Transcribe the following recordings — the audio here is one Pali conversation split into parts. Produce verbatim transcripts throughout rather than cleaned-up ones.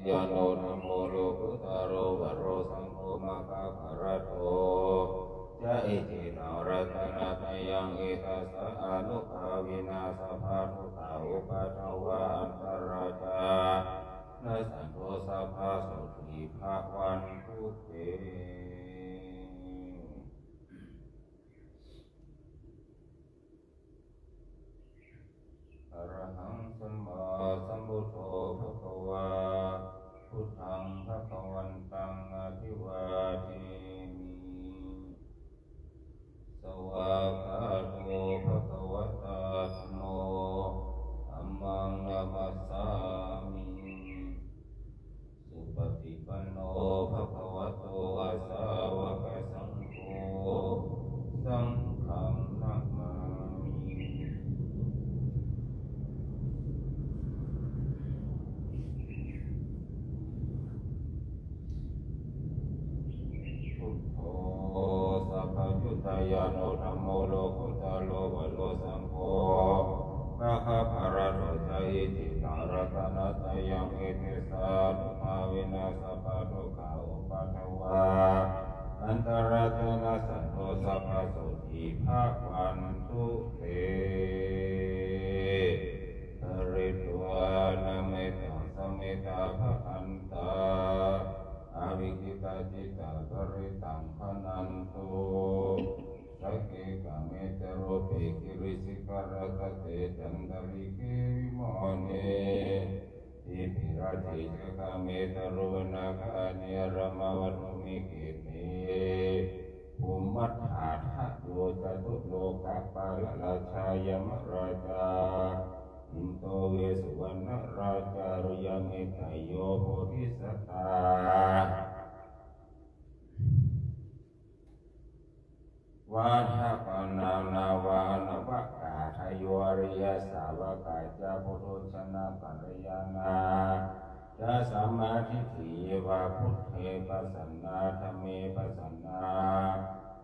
yāno dhammo lokuttaro varo saṅgho maggaphalaṭṭho ca. Iccete ratanattayaṃ, etassa ānubhāvena sabbadukkhā upaddavā antarā ca nassantu sabbasotthī bhavantu te. Arahaṃ sammāsambuddho bhagavā, buddhaṃ bhagavantaṃ abhivādemi. Svākkhāto bhagavatā dhammo, dhammaṃ namassāmi. Supaṭipanno bhagavato sāvakasaṅgho, saṅghaṃ namāmi. Buddho sabbaññutañāṇo dhammo lokuttaro varo saṅgho maggaphalaṭṭho ca. Iccete ratanattayaṃ, etassa ānubhāvena sabbadukkhā upaddavā antarā ca nassantu sabbasotthī bhavantu te. Pharitvāna mettaṃ samettā bhadantā, avikkhittacittā parittaṃ bhaṇantu. Sagge kāme ca rūpe girisikharataṭe cantalikkhe vimāne, dīpe raṭṭhe ca gāme taruvanagahane brahmagaṇatto khette, bhummā dādayo catullokapālā rājā yamarājā, indo vessūpanisāro yametayo bodhisattā, vādapaṇṇā navā navakāhāyo ariyasāvakā ca, puthujjanakalyāṇā ca sammādiṭṭhī yeva buddhe pasannā, dhamme pasannā,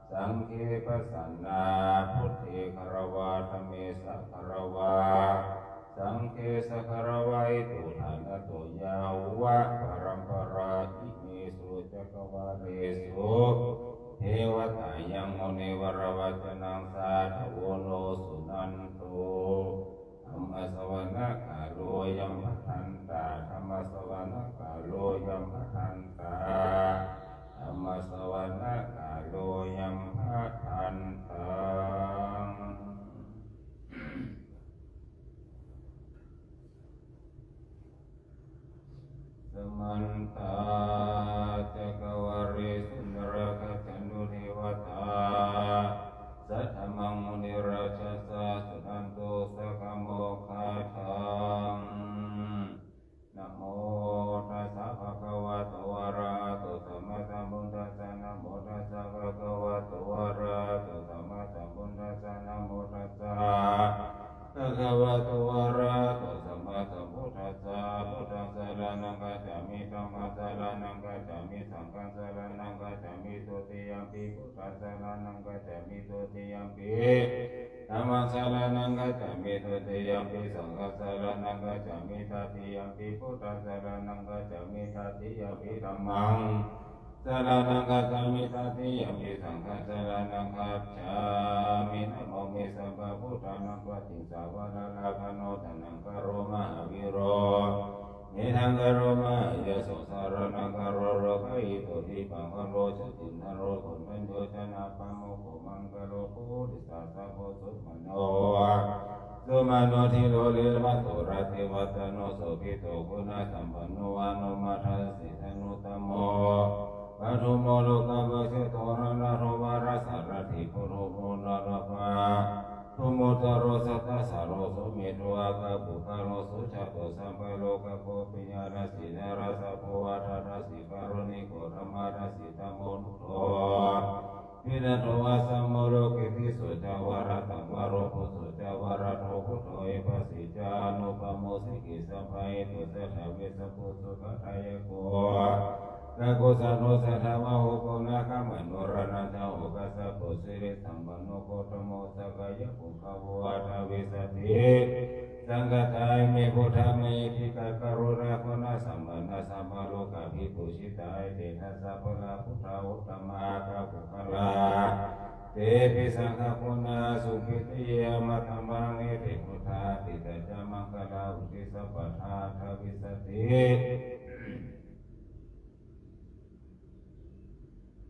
saṅghe pasannā, buddhe gārava dhamme sagārava, saṅghe sagārava iti uddhaṃ anato yāva paramparā. Imesu cakkavāḷesu devatā yaṃ munivaravacanaṃ sādhavo no suṇantu, dhammassavanakālo ayam bhadantā, dhammassavanakālo ayam bhadantā, dhammassavanakālo ayam bhadantaṃ. Samantā cakkavāḷesu atrāgacchantu devatā, saddhammaṃ munirājassa suṇantu saggamokkhadaṃ. Namo tassa bhagavato arahato sammāsambuddhassa. Namo tassa bhagavato arahato sammāsambuddhassa. Namo tassa bhagavato arahato sammāsambuddhassa. Buddhaṃ saraṇaṃ gacchāmi. Dhammaṃ saraṇaṃ gacchāmi. Saṅghaṃ saraṇaṃ gacchāmi. Dutiyampi buddhaṃ saraṇaṃ gacchāmi. Dutiyampi dhammaṃ saraṇaṃ gacchāmi. Dutiyampi saṅghaṃ saraṇaṃ gacchāmi. Tatiyampi buddhaṃ saraṇaṃ gacchāmi. Tatiyampi dhammaṃ saraṇaṃ gacchāmi. Tatiyampi saṅghaṃ saraṇaṃ gacchāmi. Namo me sabbabuddhānaṃ paṭisavānārāgaṇo, taṇhaṅkaro mahāvīro, medhaṅkaro mahāyaso, saraṇaṅkaro lokahito, dīpaṅkaro jutinaro, koṇḍañño janapāmokkho, maṅgalo purisadammasārathi, supaṇṇo sumano dhīro, viramato rativaḍḍhano, sobhito guṇasampanno, anomadassī januttamo, padumo lokapajjito, nārado varasārathī, puruso narāpi, pudhuddharo sattasāro, sumedho akkhapuggalā, sujāto sabbalokaggo, piyadassī narāsabho, atthadassī kāruṇiko, dhammadassī dhammottaro, hinako asamo loke. Tisso ca varattā varo, phusso ca varado buddho, ehipassī ca anupamo, sikhī sabbahito satthā, vessabhū sukhadāyako, kakusandho satthavāho, koṇāgamano raṇañjaho, kassapo sirisampanno, gotamo sakyapuṅgavo. Aṭṭhavīsati Saṅkhātā ime buddhamahiddhikā, karuṇāguṇasampannasammalokabhipūjitā, etena sabbā buddhā uttamā puggalā, tepi saṅghaguṇā sugitiye amataṃ varaṃ. Ete buddhā atītā ca maṅgalā, vuḍḍhī sabbadhā aṭṭhavīsati.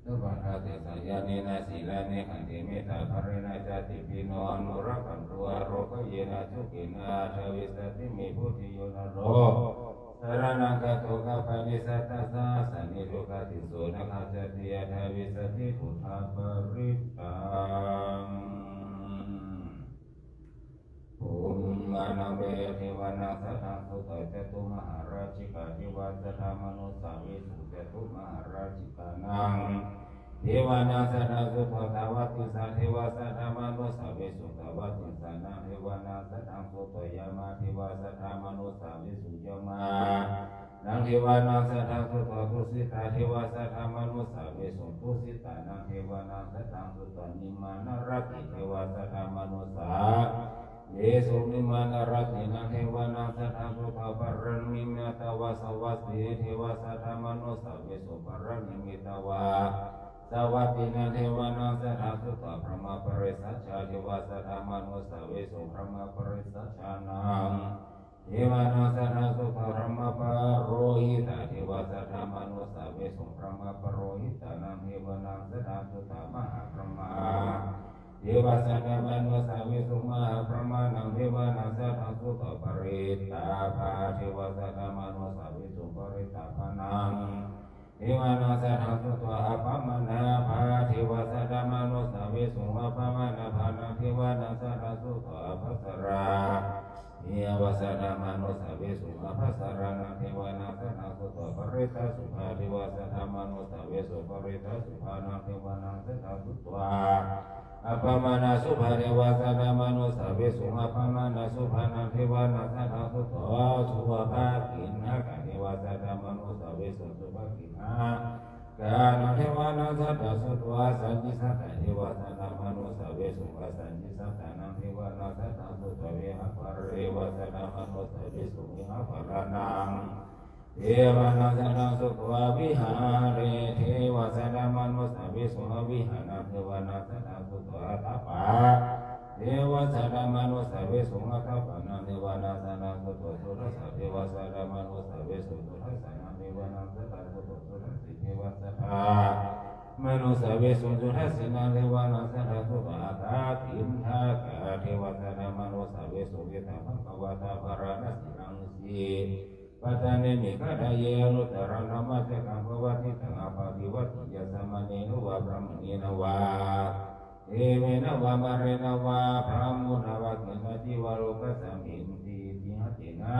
Sabbattha ṭhitā ca ñāṇena, sīlena nikkhanti, mettābalena ca sabbapāṇino, anurakkhantu ārogyena sukhena, aṭṭhavīsati me buddhe. Yo naro saraṇaṃ gatvā kappāni, satta sahassanī duggatiṃ so na gacchati, aṭṭhavīsati buddhaparittaṃ. Bhummānaṃ devānaṃ saddaṃ sutvā, cātummahārājikā devā saddā manussāvesuṃ. Cātummahārājikānaṃ devānaṃ saddaṃ sutvā, tāvatiṃsā devā saddā manussāvesuṃ. Tāvatiṃsānaṃ devānaṃ saddaṃ sutvā, yāmā devā saddā manussāvesuṃ. Yāmā naṃ devānaṃ saddaṃ sutvā, tusitā devā saddā manussāvesuṃ. Tusitānaṃ devānaṃ saddaṃ sutvā, nimmānaratī devā saddā manussāvesuṃ. Nimmānaratīnaṃ devānaṃ saddaṃ sutvā, paranimmitavasavattī devā saddā manussāvesuṃ. Paranimmitavasavattīnaṃ devānaṃ saddaṃ sutvā, brahmapārisajjā devā saddā manussāvesuṃ. Brahmapārisajjānaṃ devānaṃ saddaṃ sutvā, brahmapurohitā devā saddā manussāvesuṃ. Brahmapurohitānaṃ devānaṃ saddaṃ sutvā, mahābrahmā devā saddā manussāvesuṃ. Mahābrahmānaṃ devānaṃ saddaṃ sutvā, parittābhā devā saddā manussāvesuṃ. Parittābhānaṃ devānaṃ saddaṃ sutvā, appamāṇābhā devā saddā manussāvesuṃ. Appamāṇābhānaṃ devānaṃ saddaṃ sutvā, ābhassarā devā saddā manussāvesuṃ. Ābhassarānaṃ devānaṃ saddaṃ sutvā, parittasubhā devā saddā manussāvesuṃ. Parittasubhānaṃ devānaṃ saddaṃ sutvā, appamāṇasubhā devā saddā manussāvesuṃ. Appamāṇasubhānaṃ devānaṃ saddaṃ sutvā, subhakiṇhakā devā saddā manussāvesuṃ. Subhakiṇhakānaṃ devānaṃ saddaṃ sutvā, asaññisattā devā saddā manussāvesuṃ. Asaññisattānaṃ devānaṃ saddaṃ sutvā, vehapphalā devā saddā manussāvesuṃ. Vehapphalānaṃ devānaṃ saddaṃ sutvā, vihārattī devā saddā manussāvesuṃ. Vihārattī devānaṃ saddaṃ sutvā, atappā devā saddā manussāvesuṃ. Atappānaṃ devānaṃ saddaṃ sutvā, sudassā devā saddā manussāvesuṃ. Sudassānaṃ devānaṃ saddaṃ sutvā, sudassī devā saddā manussāvesuṃ. Sudassīnaṃ devānaṃ saddaṃ sutvā, ākāpiṇhakā devā saddā manussāvesuṃ. Idha bhagavā bārāṇasiyaṃ isipatane migadāye anuttaraṃ dhammacakkaṃ pavattitaṃ appaṭivattiyaṃ samaṇena vā brāhmaṇena vā devena vā mārena vā brahmunā vā kenaci vā lokasminti. Itiha tena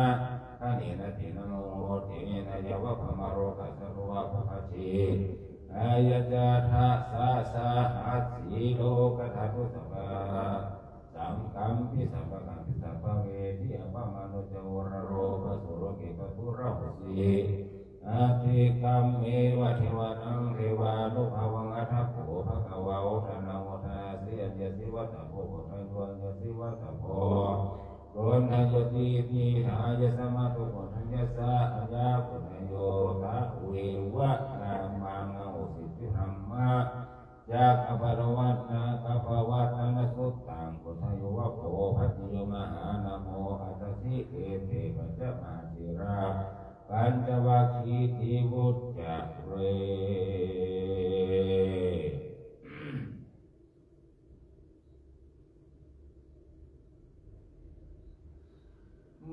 khaṇena tena muhuttena yāva brahmalokā sarvapāpajja āyatadasasahassi lokadhātu sabba saṅkampi sabbakampi sabbavedhi. Appamāṇo ca uḷāro pāsuro khippasu rahusi. Atikkammeva devānaṃ devānubhāvaṃ. Atha kho bhagavā udānaṃ udānesi: Aññāsi vata bho koṇḍañño, aññāsi vata bho koṇḍaññoti. Idamāyasmato koṇḍaññassa ayaṃ koṇḍañño tveva nāmaṃ ahosīti. Dhamma cakkappavattana cakkappavattana suttaṃ. Koṇḍañño va kho bhaddiyo mahānāmo atasi. Ete pañca mahātherā pañcavaggi iti vuccare.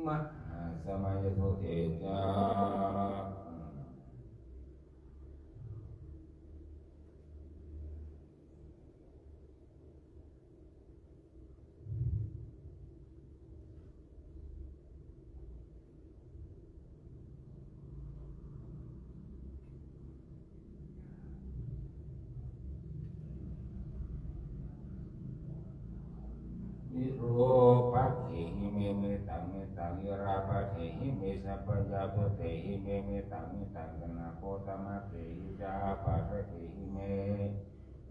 Mahāsamayassute ca. Virūpakkhehi me mettaṃ mettaṃ, irāpathehi me sapaññāpathehi me mettaṃ mettaṃ, kaṇhakoṭṭamannehi ca āpādakkehi me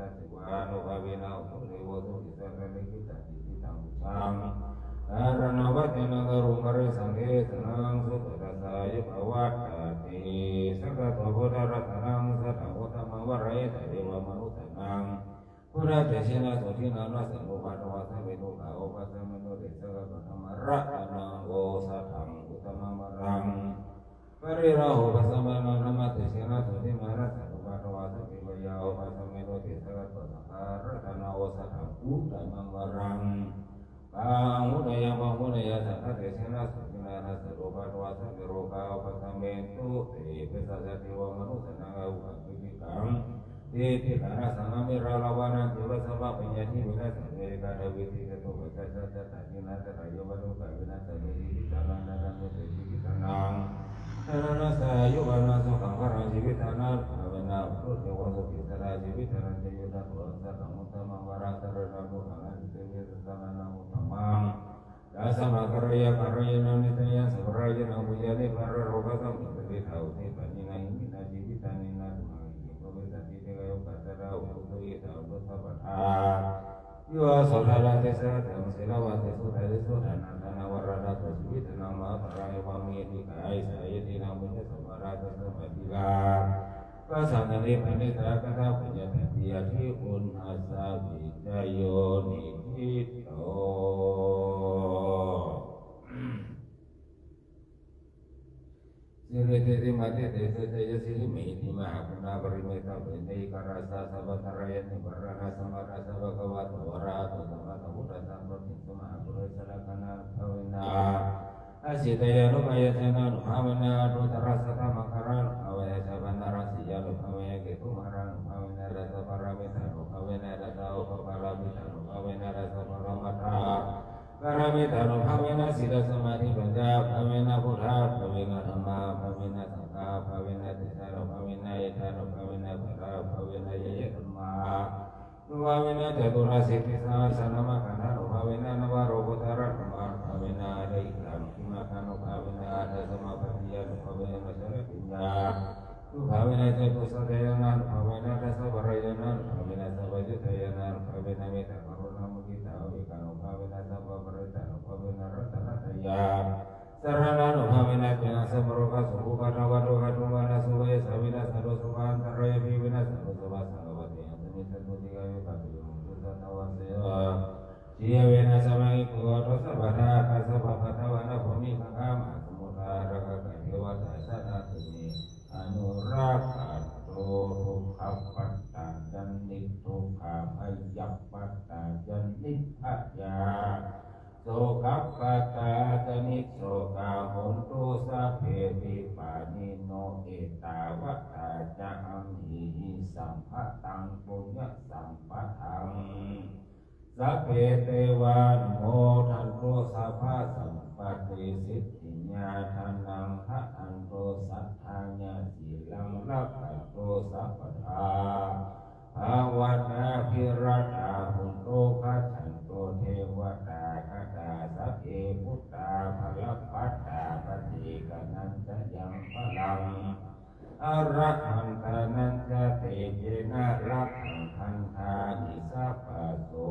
Etaṃ divā anubhāvena hotu devo sotthiṃ sadā likkhitaṃ cittāṃ pūjaṃ dharaṇā vācanaṃ garuṃ garesaṃ desanaṃ sutvā tassa āyuppavaḍḍhatīti. Sakkatvā buddharatanaṃ sātthaṃ uttamaṃ varaṃ hitaṃ devamanussānaṃ buddhatejena sotthinā nassantupaddavā sabbe dukkhā vūpasamentu te. Sakkatvā dhammaratanaṃ osathaṃ uttamaṃ varaṃ pariḷāhūpasamanaṃ dhammatejena sotthinā nassantupaddavā sabbe bhayā vūpasamentu te. Sakkatvā saṅgharatanaṃ osathaṃ uttamaṃ varaṃ pāhuneyyaṃ pāhuneyyaṃ saṅghatejena sotthinā nassantupaddavā sabbe rogā vūpasamentu te. Pasāsati devamanussānaṃ arogaṃ pītigaṃ tiṭṭhitaṃ asaṅgam niradhaṃ vaṇṇaṃ ceva sabbapāṇinaṃ iddhūpadesaṃ desikha dāvidi catupaccāyā sattā jinā sattā ye vadukkhavināsāya jīvitaraṃ dātā me jīvitaraṃ dātā nāssa āyu vaṇṇo sukhaṃ balaṃ jīvitaraṃ dātā me nāpurusi devā sukhī sadā jīvitarañca yo tato sataṃ uttamaṃ varaṃ saraṇaṃ buddhaṃ āsi seve saraṇaṃ uttamaṃ. Tasmā kālāya kālāya nidaye sampādāya pūjā nibbānarogā sampatiṭṭhitā uddissanīna iminā jīvitannīna tumhaṃ iddhiṃ bhavissati dīghāyukā sadā hotu sukhitā hotu sabbadā. Yo so dānaṃ desi saddhaṃ sīlaṃ sudesetaṃ sudaṇṇaṃ dānaṃ vaṇṇaṃ jīvitaraṃ mahapphalaṃ evaṃ me dīghāyusa yathinā puññasampadaṃ tasmā dīghā vāsaṃ sādhi paṇītā katā puññatā piyatthi uṇhassa vicayo niṭṭhito. Siridhitimatitejojayasiddhi mahiddhi mahaguṇāparimitapuññādhikārassa sabbantarāya nivāraṇasamatthassa bhagavato arahato sammāsambuddhassa bodhisattva mahāpurisalakkhaṇānubhāvena, ajjhattayānubhāvena, jinānubhāvena, aṭṭhuttarasatamaṅgalānubhāvena, chabbaṇṇarasiyānubhāvena, ketumālānubhāvena, dasapāramitānubhāvena, dasaupapāramitānubhāvena, dasaparamatthapāramitānubhāvena, sīlasamādhipaññānubhāvena, buddhānubhāvena, dhammānubhāvena, saṅghānubhāvena, tejānubhāvena, iddhānubhāvena, balānubhāvena, ñeyyadhammā nubhāvena, caturāsītisahassanāmakkhaṇānubhāvena, navalokuttaradhammānubhāvena, aṭṭhaṅgikamaggānubhāvena, aṭṭhasamāpattiyānubhāvena, chaḷabhiññānubhāvena, catusaccañāṇānubhāvena, dasabalañāṇānubhāvena, sabbaññutañāṇānubhāvena, mettākaruṇāmuditāvihānubhāvena, sabbaparittānubhāvena, ratanattayasaraṇānubhāvena, jayassu bhogasu bhāgyasu sukhī attānaṃ. Sabbe santū sukhaṃ vanaṃ sotthī, sabbe antarāyāpi vinassantu, sabbasaṅkappā te abhivadetu, sabbe dukkhā vūpasamentu, sabbabuddhānubhāvena sotthī jīvena. Sabbamhi bhūto sabbattha, ākāsapabbatavanabhūmigaṅgāmahāsamuddā, dhāragacchakā devatā, sadā tumhe anurakkhantu. Dukkhappattā ca niddukkhā, bhayappattā ca nibbhayā, sokappattā ca nissokā, hontu sabbepi pāṇino. Ettāvatā ca amhehi sambhataṃ puññasampadaṃ, sabbe devānumodantu sabbasampattisiddhiyā. Dānaṃ dadantu saddhāya, sīlaṃ rakkhantu sabbadā, bhāvanābhiratā hontu, gacchantu devatāgatā. Sabbe buddhā balappattā, paccekānañca yaṃ balaṃ, arahantānañca tejena, rakkhaṃ bandhāmi sabbaso.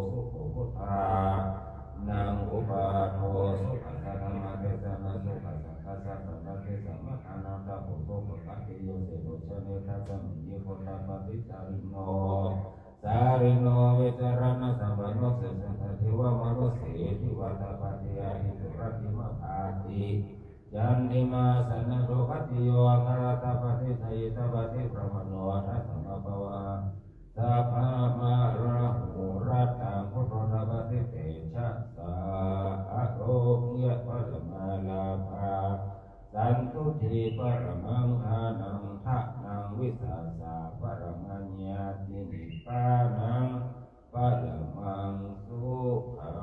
Sukho buddhānaṃ uppādo, sukhā saddhammadesanā, sukhā saṅghassa sārathi, samaggānaṃ tapo, sukho bhāgyo, seṭṭho janetasmiṃ, nigro tapassālino, sārino vicaraṇasampanno, sejjatā devamanussānaṃ, divā tapati ādicco, rattimābhāti candimā, sannaddho khattiyo, aṅgā tapati jhāyī tapati brāhmaṇo, athātmā pavā sabbamāraho, rattāṃ buddho tapati tejasā, ārogyaparamatthā lābhā, santuṭṭhī paramaṃ dhanaṃ, dhanaṃ vissāsā paramā ñāti, nibbānaṃ paramaṃ sukhaṃ.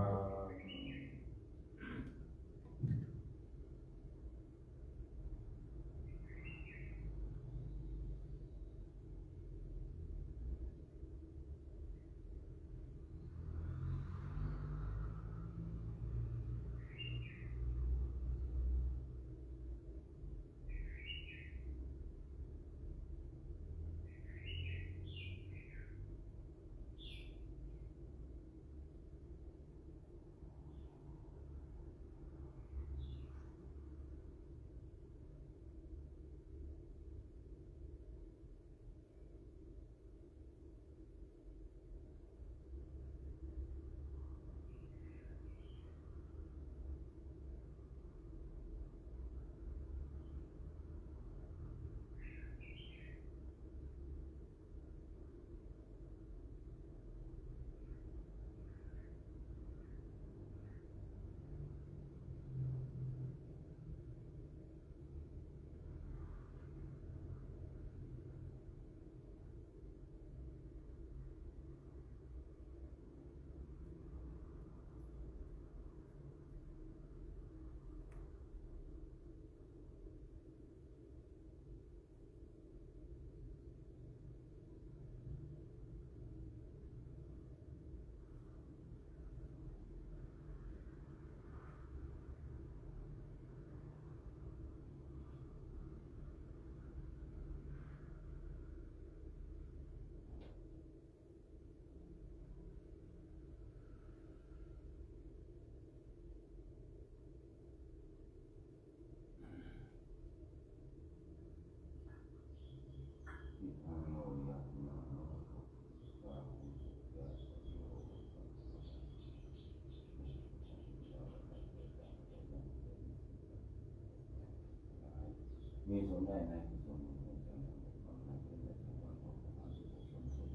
มีส่วนได้ในกุศลของอาจารย์และความรักและความขอบคุณของทุกคน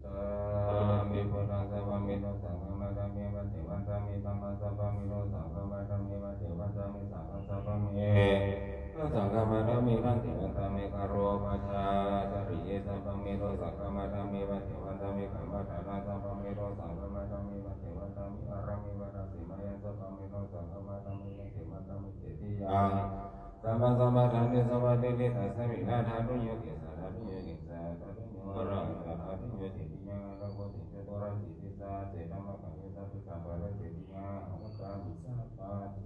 Vandāmi buddhaṃ sabbaṃ me dosaṃ khamatha me bhante. Vandāmi dhammaṃ sabbaṃ me dosaṃ khamatha me bhante. Vandāmi saṅghaṃ sabbaṃ me dosaṃ khamatha me bhante. Vandāmi garopacchāyācariye sabbaṃ me dosaṃ khamatha me bhante. Vandāmi kammaṭṭhānaṃ sabbaṃ me dosaṃ khamatha me bhante. Vandāmi ārāme vadasimayhaṃ sabbaṃ me dosaṃ khamatha me bhante. Vandāmi cetiyaṃ sabbaṃ sabbaṭṭhāne sabbaṭṭhāne dassanīyā dhātuyo kissa dhātuyo kissa dhātuyo rāga dhātuyo cetiyaṃ atha kho cetūrāsītisahassadhammakkhandho sabbasambhara cetiyaṃ ahuṃ kātuṃ sabbā